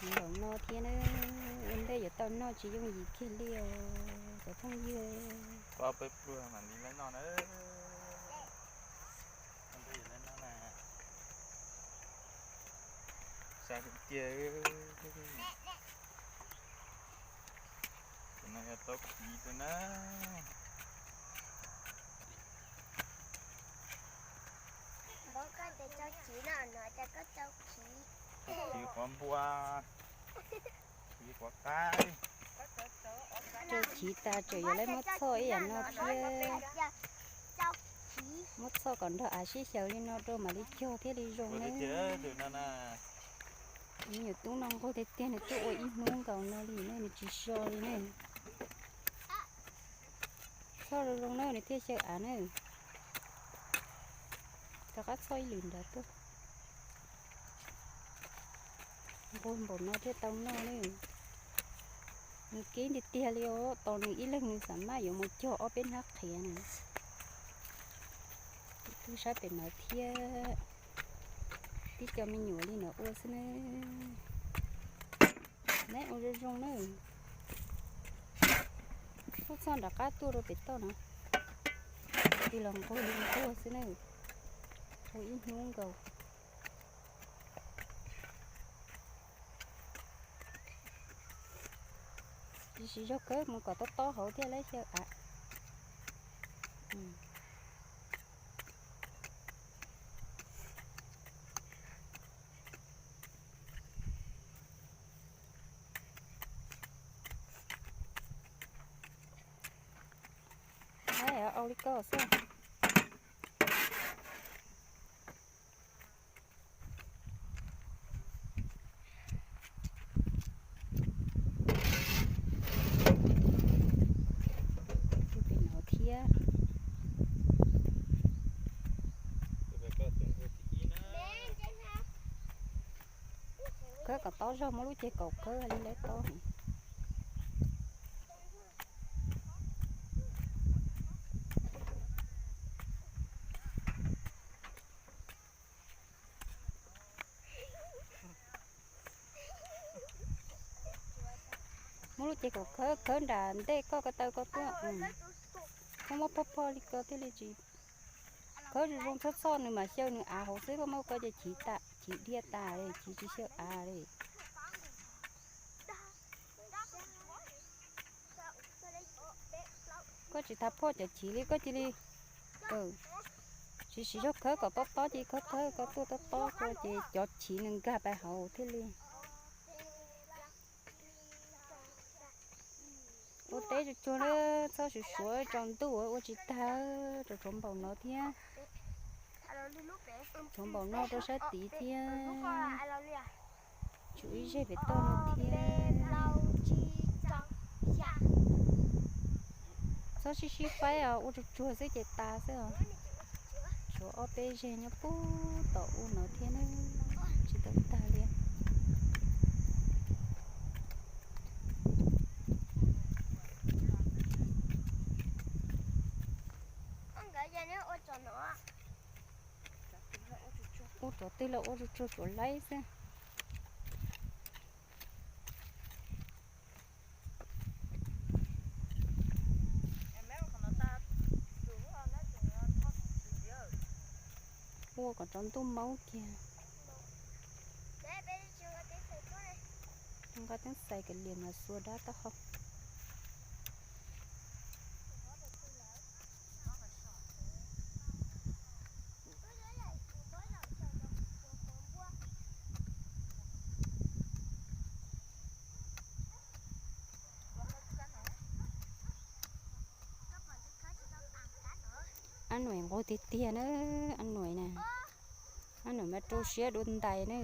Npaum no thiab na, ua ntej yuav tau noj tsis yooj yim kiag li os cov phooj ywg. Peb pluag mam li noj na. Ua ntej yuav noj na. Sab tiag tiag. Tus no yog tau khiv tus na. Khiv qhuav npua, khiv qhuav qab. Rau khiv tas tseem yuav lawv muab txhoj ib yam no thiab. Muab txhoj kom nrog av sib xyaw li no rau mam li cog thiaj li zoo ne. Me nyuam tub no nquag tiag tiag, nws tuaj ua ib hnub nkaus no li ne, nws tsis so li ne. Txhoj zoo zoo na nws thiaj xyaw av na. Rov qab txhoj ib lwm nrad tuaj. Nquag npaum no thiaj tau noj ne. Nws keeb tiag tiag li os, tos nws ib leeg nws xam maj yuav mus cog ob peb hnab qhiav na. Ib tug sab pem no thiab. Tib co me nyuam li no ua xwb na. Neb ua zoo zoo na. Txhob txhoj nram qab tuaj rau pem toj no. Tig los nquag li nquag xwb na. Ua ib hnub nkaus. Tsis siv zog khawb mus kom tob tob hauv thiaj lawv xyaw av. Au li ko xwb. Pem no thiab. Khawb kom tob zog, muab lub ceg kaum khawb li lawv tob. Muab lub ceg kaum khawb khawb nram ntej koj ko taw ko tuaj. Koj muab phoj phoj li ko thiaj li tsis. Khawb zoo zoo txhob txhoj nws mam xyaw nws av hauv xwb, koj muab ko ces chiv tas, chiv dhia tas, chiv tsis xyaw av li. Koj tsis tas phoj cov chiv li koj cia li. Tsis siv zog khawb kom tob tob ces khawb khawb ko tuaj tob tob ko ces cov chiv nws nkag pais hauv thiaj li. Ua teb tsuag tsuag na, txhob suav suav tsaus ntuj ua tsis tag, tsuas tshuav npaum no thiab. Tshuav npaum no rau sab tid thiab. Tshuav ib zeg pem toj no thiab. Txhob sib sib faib os, ua tsuag tsuag xwb ces tas xwb os. Tshuav ob peb zeg nyob puag tom ub no thiab na, tsis tau tag li. Ua cov twg los ua tsuag tsuag tsuav laib xwb. Ua kom tsaus ntuj maub kiag. Nqa teeb xais kiag liam mas xuas dab taub hau. Ab nuam nquag tiag tiag na, ab nuam na. Ab nuam mas rau siab dua ntais na.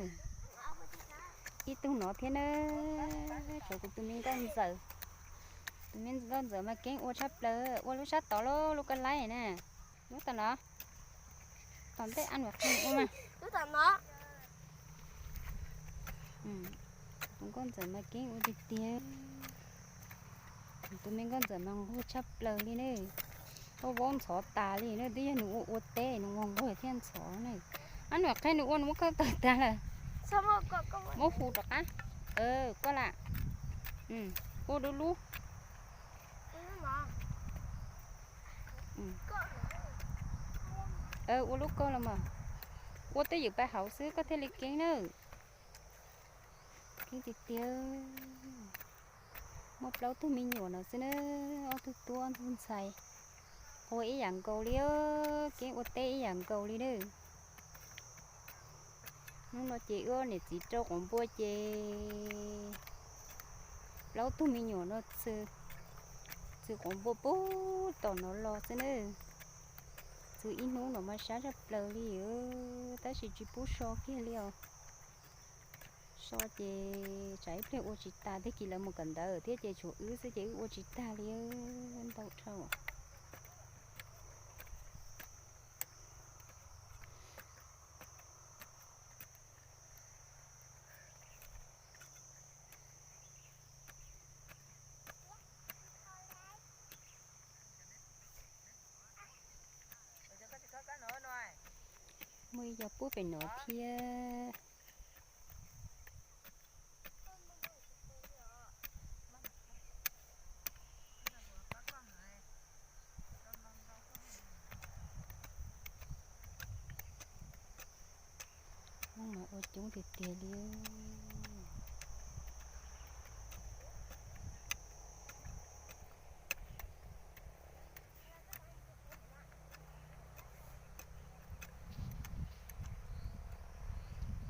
Ib tug no thiab na, tshuav kuv tus me nkauj ntxawm. Tus me nkauj ntxawm mas keeb ua tshaj plaws, ua lub sab tod lauj, lub kab laib na. Lub tom no, tom ntej ab nuam qhia ua mas. Tus nkauj ntxawm mas keeb ua tiag tiag. Tus me nkauj ntxawm mas nquag tshaj plaws li ne. Vaub vaub ntxhov tas li ne, twb yog nws ua ua teb nws nquag nquag thiaj ntxhov ne. Ab nuam qhia nws ua nws muab khawb tawg tag lawm. Muab hu rov qab. Koj lam ua lub lub. Ua lub koj los mas. Ua twj ywm pais hauv xwb koj thiaj li keeb na. Keeb tiag tiag. Muaj plaub tug me nyuam no xwb na, ob tug tub ob tug ntxhais. Ua ib yam nkaus li, keeb ua teb ib yam nkaus li na. Hnub no ces wb niam txiv rau quav npua ces plaub tug me nyuam no txhw, txhw quav npua puag tom no los xwb na. Txhw ib hnub no mas sab tshaj plaws li, tab sis tsis pub so kiag li os. So ces tsam ib pliag ua tsis tas, tag kis lawv mus kawm ntawv thiab ces tshuav wb xwb ces wb ua tsis tag li, ntau dhau. Muaj ib co pub pem no thiab. Hnub no ua coob tiag tiag li.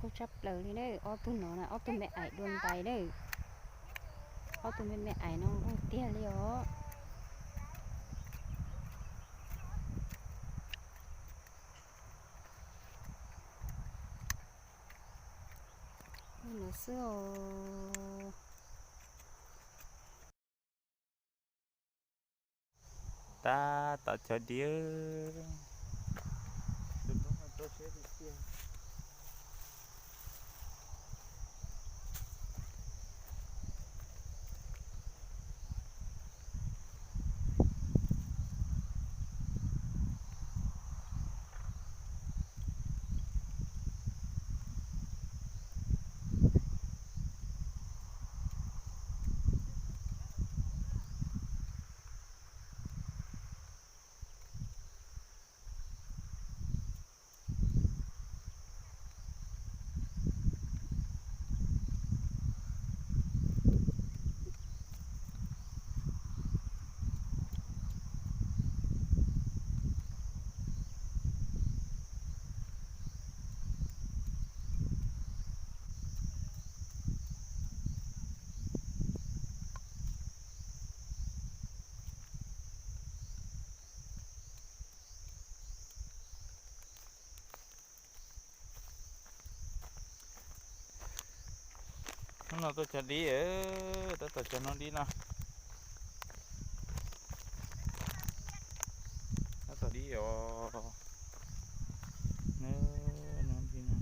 Kub tshaj plaws li na, ob tug no na, ob tug me aim dua ntais na. Ob tug me me aim no nquag tiag li os. Ub no xwb os. Tab tom cog dib. Hnub no tuaj cog dib, tab tom cog hnub dib no. Tab tom dib os. Hnub dib no.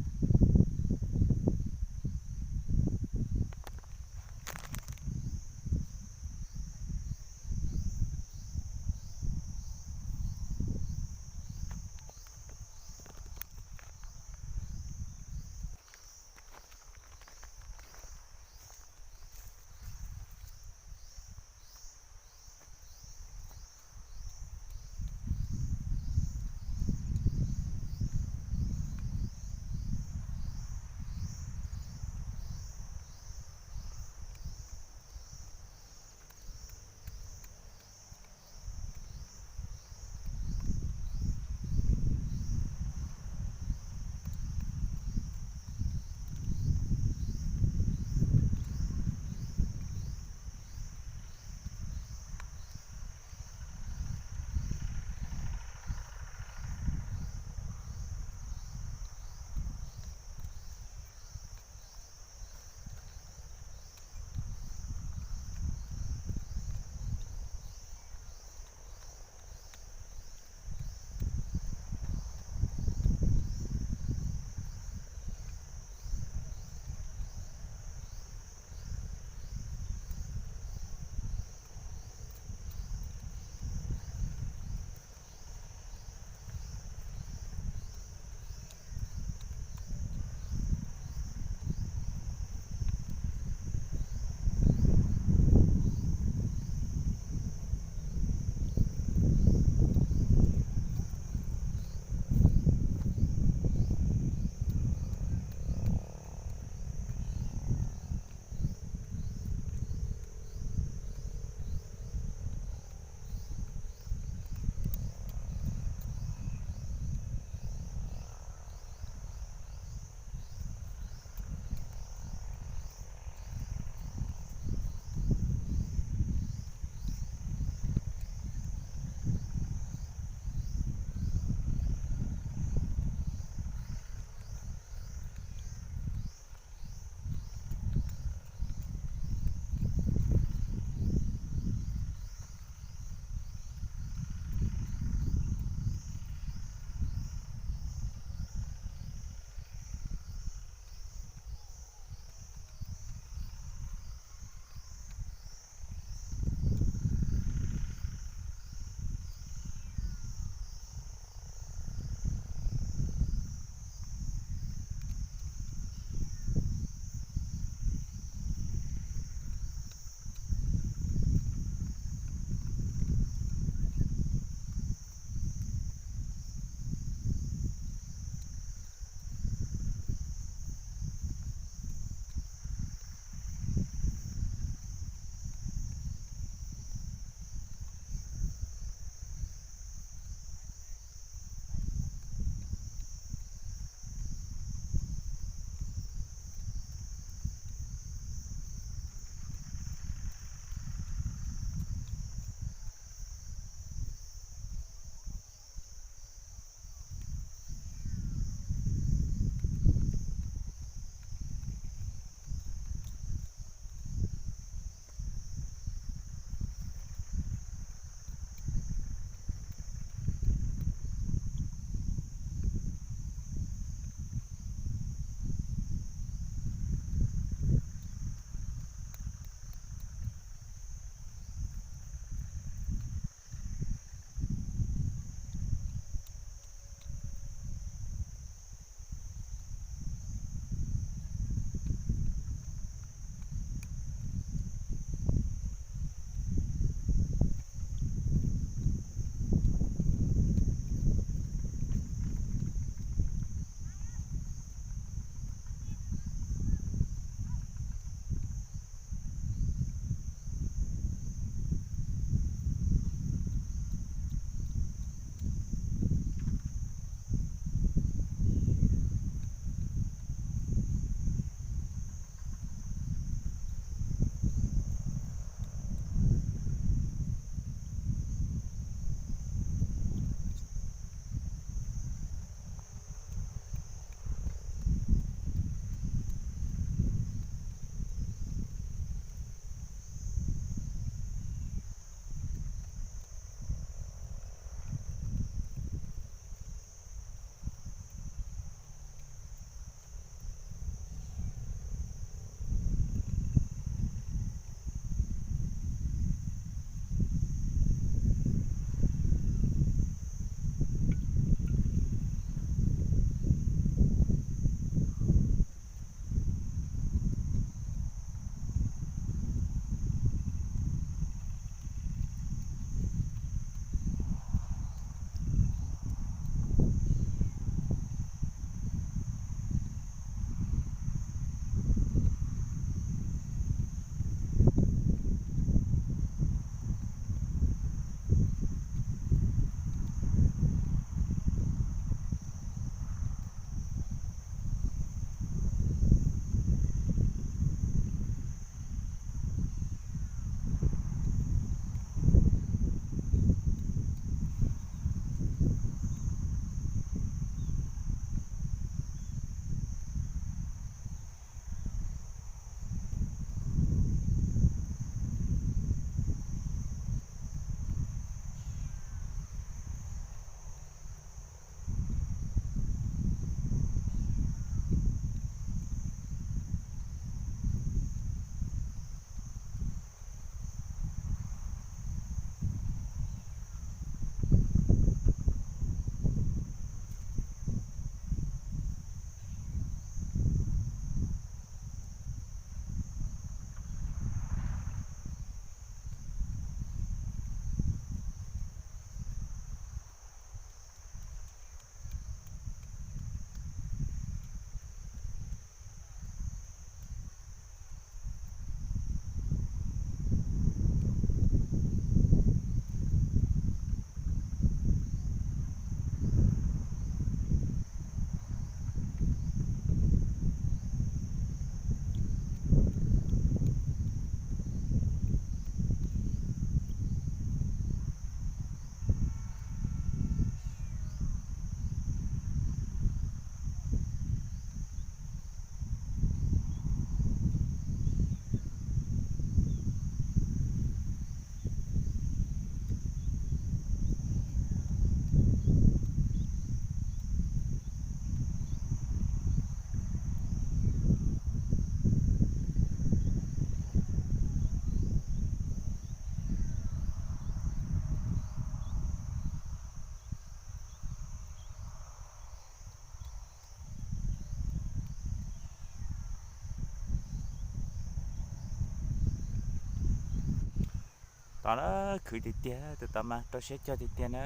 Los na, khwv tiag tiag, tus tod mas rau siab cog tiag tiag na.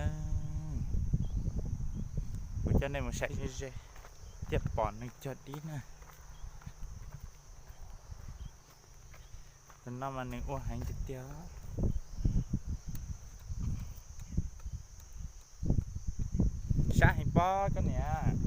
Kuv coj nej mus saib ze ze, thiaj pom nws cog dib na. Tus no mas nws ua heev tiag tiag. Sab heev pob koj niam.